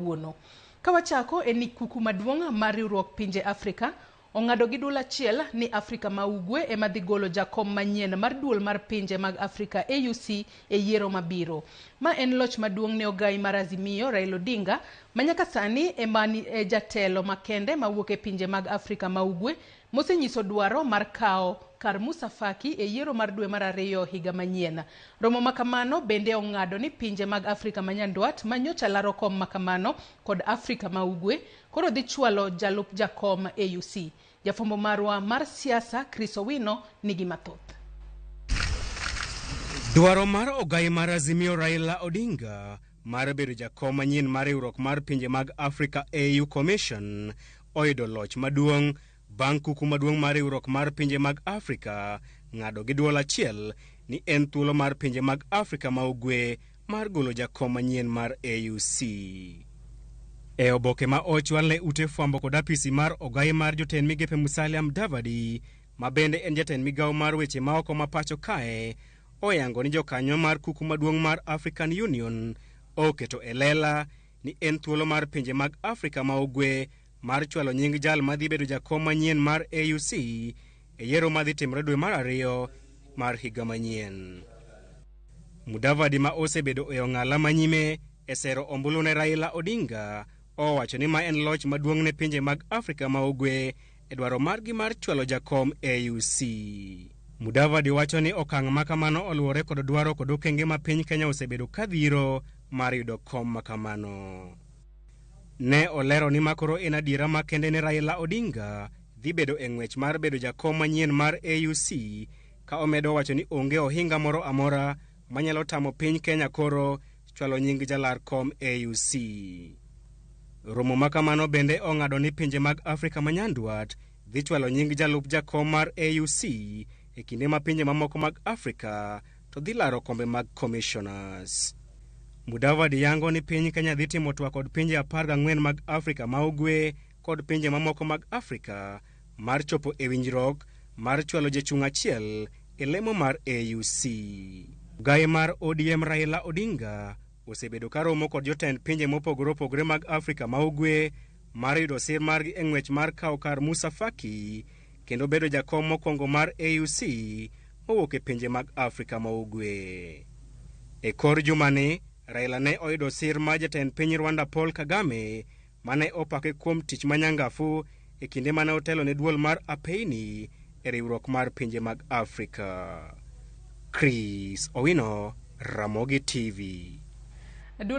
Kawuono. Ka wachako en ni kuku maduong' mar riwruok pinje Afrika ong'ado gi duol achiel ni Afrika ma Ugwe ema dhi golo jakom manyien mar duol mar pinje mag Afrika AUC e yiero mabiro. Ma en loch maduong' ne ogai mar Azimio Raila Odinga ma nyaka sani ema ni e jatelo makende mawuok e pinje mag Afrika ma Ugwe mosenyiso dwaro mar kawo kar Musa Faki e yiero mar dwe mar ariyo higa manyien. Romo ma kamano bende ong'ado ni pinje mag Afrika ma Nyandwat ma nyocha laro kom ma kamano kod Afrika ma Ugwe koro dhi chwalo jalup jakom AUC. Jafwambo marwa mar siasa Chris Owino nigi mathoth. Dwaro mar ogai mar Azimio Raila Odinga mar bedo jakom manyien mar riwruok mar pinje mag Africa AU Commission oyudo loch maduong' bang' kuku maduong' mar riwruok mar pinje mag Afrika ng'ado gi duol achiel ni en thuolo mar pinje mag Afrika ma Ugwe mar golo jakom manyien mar AUC. E oboke ma ochwal ne ute fwambo kod apisi mar ogai mar jotend migepe Musalia Mudavadi, ma bende en jatend migawo mar weche maoko ma pacho kae, oyango ni jokanyo mar kuku maduong' mar African Union oketo e lela ni en thuolo mar pinje mag Afrika ma Ugwe mar chwalo nying jal madhi bedo jakom manyien mar AUC e yiero madhi timore dwe mar ariyo mar higa manyien. Mudavadi ma osebedo e ong'ala manyime e sero ombulu ne Raila Odinga owacho ni ma en loch maduong' ne pinje mag Afrika ma Ugwe e dwaro margi mar chwalo jakom AUC. Mudavadi wacho ni okang' ma kamano oluwore kod dwaro kod okenge ma piny Kenya osebedo ka dhiro mar yudo kom ma kamano. Ne olero ni makoro en adiera makende ne Raila Odinga dhi bedo e ng'wech mar bedo jakom manyien mar AUC ka omedo wacho ni onge ohinga moro amora manyalo tamo piny Kenya koro chwalo nying jalar kom AUC. Romo ma kamano bende ong'ado ni pinje mag Afrika ma Nyandwat dhi chwalo nying jalup jakom mar AUC e kinde ma pinje mamoko mag Afrika to dhi laro kombe mag commissioners. Mudavadi yango ni piny Kenya dhi timo twak kod pinje 14 mag Afrika ma Ugwe kod pinje mamoko mag Afrika mar chopo e winjruok mar chwalo jachung' achiel e lemo mar AUC. Ogai mar ODM Raila Odinga osebedo ka romo kod jotend pinje mopogore opogore mag Afrika ma Ugwe mar yudo sir margi e ng'wech mar kawo kar Musa Faki kendo bedo jakom mokwongo mar AUC mowuok e pinje mag Afrika ma Ugwe. E kor jumani, Raila ne oyudo sir mar jatend piny Rwanda Paul Kagame mane opake kuom tich manyangafu e kinde mane otelo ne duol mar apeini e riwruok mar pinje mag Afrika. Chris Owino, Ramogi TV.